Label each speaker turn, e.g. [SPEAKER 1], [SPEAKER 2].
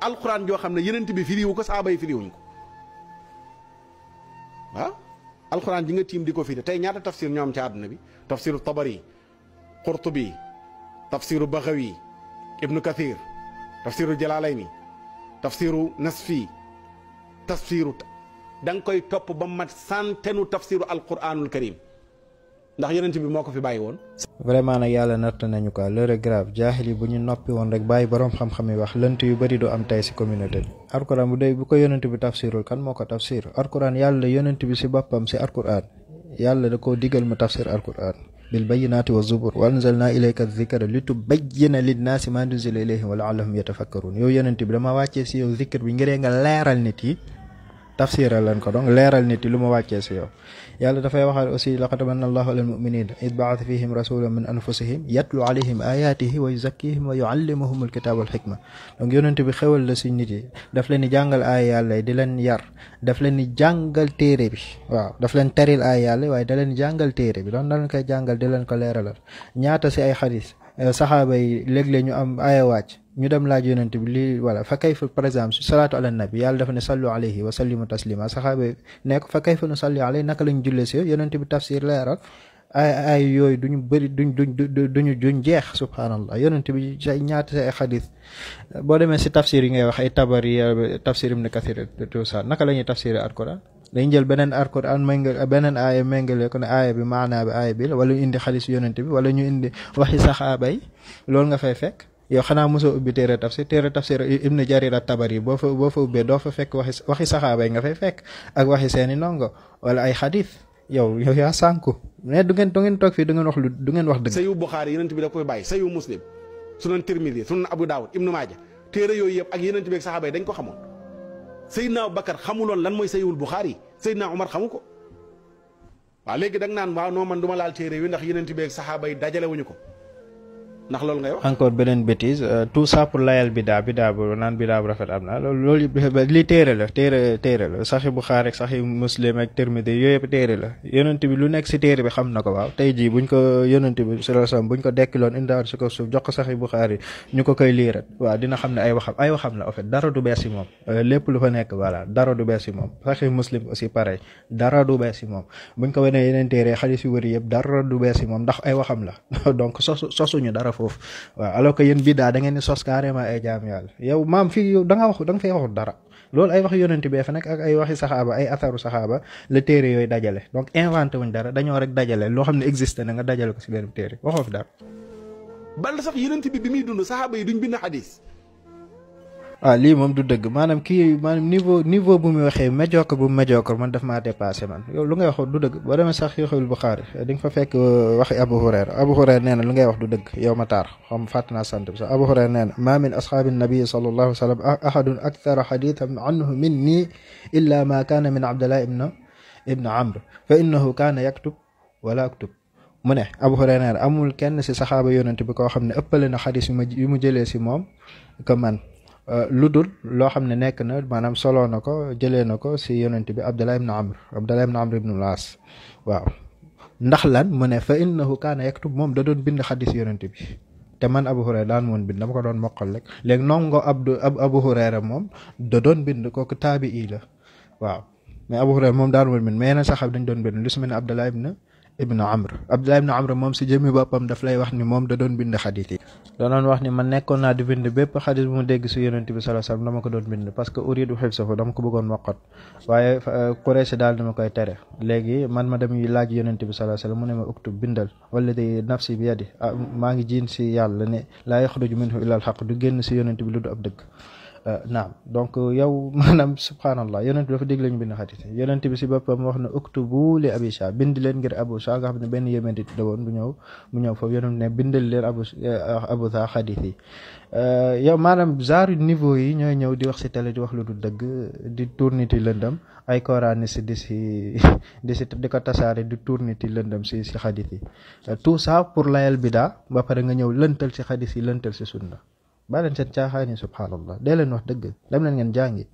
[SPEAKER 1] alquran joo xam ne yenent bi firiwu ko saaba yi firiwuñ ko waaw alquran ji nga tiim di ko firi tey ñaata tafsir ñoom ci àdduna bi tafsiru tabari qurtubi tafsiru baxawi ibnu kathir tafsiru jalaalayni tafsiru nasfi tafsiru da nga koy topp ba mat centaine tafsiru alquranul karim ndax yenent bi moo ko fi bàyyi woon.
[SPEAKER 2] vraiment nag yàlla natt nañu quoi l'heure est grave jaahil yi bu ñu noppi woon rek bàyyi borom xam-xam yi wax lënt yu bëri du am tey si communauté bi. alquran bu dee bu ko yonent bi tafsirul kan moo ko tafsir alquran yàlla yonent bi si boppam si alquran yàlla da koo digal mu tafsir alquran bil bayyinaati wa zubur wa anzalna ilayka zikra litubayyina linnaasi ma nuzila ilayhim wa la'allahum yatafakkarun yow yonent bi dama wàccee si yow zikr bi ngiree nga leeral nit yi tafsiral leen ko donc leeral nit yi lu ma wàccee si yow yàlla dafay waxal aussi laqad manna allahu alal muminina id ba'atha fihim rasulan min anfusihim yatlu alayhim ayatihi wa yuzakkihim wa yuallimuhum alkitaba wal hikma donc yonent bi xewal la si nit yi daf leen di jàngal ay yàlla di leen yar daf leen di jàngal téere bi waaw daf leen taril ay yàlla waaye da leen jàngal téere bi doon da leen koy jàngal di leen ko leeralal ñaata si ay xadis saxaaba yi léeg-léeg ñu am aya wàcc ñu dem laaj yonent bi lii voilà fa kayfa par exemple salaatu ala nabi yàlla dafa ne sallu alayhi wa sallimu taslima saxaaba yi nekk fa kayfa nu salli alayhi naka lañ jullee si yonent bi tafsir leeral ay yooyu duñu bëri duñ jeex subhaanallah yonent bi say ñaata say ay xadis boo demee si tafsir yi ngay wax ay tabari tafsir ibn kathir tout ça naka la ñuy tafsir alquran dañ jël beneen alquran méngale beneen aaya méngale ko ne aaya bi maanaa bi aaya bi la wala ñu indi xadis yonent bi wala ñu indi waxi saxaaba yi loolu nga fay fekk yow xanaa mosoo ubbi téere tafsir ibn jarir at-tabari boo fa ubbee doo fa fekk waxi saxaaba yi nga fay fekk ak waxi seeni ndongo wala ay xadis yow yaa sànku mais du ngeen toog fii du ngeen wax dëgg.
[SPEAKER 1] sayu Buxaari yenent bi da koy bàyyi sayu muslim sunan tirmidi sunan abu daawud ibnu maaja téere yooyu yëpp ak yenent bi ak saxaaba yi dañ ko xamoon Seydina Bakar xamuloon lan mooy sayul Buxaari Seydina Omar xamu ko waaw léegi da nga naan waaw noo man du ma laal téere yi ndax yenent bi ak saxaaba yi dajale wuñu ko ndax loolu ngay wax. encore beneen bêtise tout ça pour layal bidaa bu naan bidaa bu rafet am na loolu li téere la saxi Buxaari ak saxi Muslim ak Tirmidi yooyu yëpp téere la yonent bi lu nekk si téere bi xam na ko waaw tey jii buñ ko yonent bi sallallahu alayhi wasallam buñ ko dekkiloon indiwaat si ko suuf jox ko saxi Buxaari ñu ko koy liirat waaw dina xam ne ay waxam la en fait dara du bees si moom lépp lu fa nekk voilà dara du bees si moom saxi Muslim aussi pareil dara du bees si moom buñ ko wanee yeneen téere xadiis yu wëri yëpp dara du bees si moom ndax ay waxam la donc sosuñu dara foofu waaw alors que yéen bidaa da ngeen di sos carrément ay jaam yàlla yow maam fii yow da nga fay waxut dara loolu ay wax yonent bee fa nekk ak ay waxi saxaaba ay atharu saxaaba la téere yooyu dajale donc inventé wuñ dara dañoo rek dajale loo xam ne existé na nga dajale ko si benn téere waxoo fi dara. bal sax yonent bi muy dund saxaaba yi duñ bind xadis. waaw lii moom du dëgg maanaam niveau bu muy waxee médiocre man daf maa dépassé man yow lu ngay wax du dëgg boo demee sax Sahihul Bukhari di nga fa fekk waxi Abu Hurayra nee na lu ngay wax du dëgg yow ma taar xam fàtt naa sant bi sax Abu Hurayra nee na ma min ashaabi nabi sallallahu alayhi wa sallam ahadun akthara hadithan anhu minni illa ma kaana min Abdullah ibn Amr fa innahu kaana yaktub wala aktub mu ne Abu Hurayra nee na amul kenn si saxaaba yonent bi koo xam ne ëppale na xadis yu mu jëlee si moom que man lu dul loo xam ne nekk na maanaam soloo na ko jëlee na ko si yonent bi Abdullah ibn Amr ibn al-As waaw ndax lan mu ne fa innahu kaana yaktub moom da doon bind xadis yonent bi te man Abu Hurayra daan woon bind dama ko doon mokkal rek léegi noonu nga Abu Hurayra moom da doon bind kooku taabi'i la waaw mais Abu Hurayra moom daan woon bind mais yeneen saxaaba dañ doon bind lu si mel ne Abdullah ibn Amr moom si jëmmi boppam daf lay wax ni moom da doon bind xadis yi doonoon wax ni man nekkoon naa di bind bépp xadis bu mu dégg si yonent bi sallallahu alayhi wasallam dama ko doon bind parce que uridu hifzahu dama ko bëggoon mokkat waaye Quraysh daal dama koy tere léegi man ma dem laaj yonent bi sallallahu alayhi wasallam mu ne ma uktub bindal walladi nafsi bi yadi maa ngi jiin si yàlla ne laa yaxruju minhu illa al haqq du génn si yonent bi lu du ab dëgg naam donc yow maanaam subhanallah yonent bi dafa dégg lañu bind xadis yonent bi si boppam wax na uktubu li Abi Shah bind leen ngir Abu Shah nga xam ne benn yémenti da woon mu ñëw foofu yonent ne bindal leen Abu Shah xadis yi yow maanaam genre niveau yi ñooy ñëw di wax si télé di wax lu du dëgg di tourniti lëndëm ay coraniste di ko tasaare di tourniti lëndëm si xadis yi tout ça pour layal bidaa ba pare nga ñëw lëntal si xadis yi lëntal si sunna ba leen seen caaxaan yi subhaanallah dee leen wax dëgg dem leen ngeen jàngi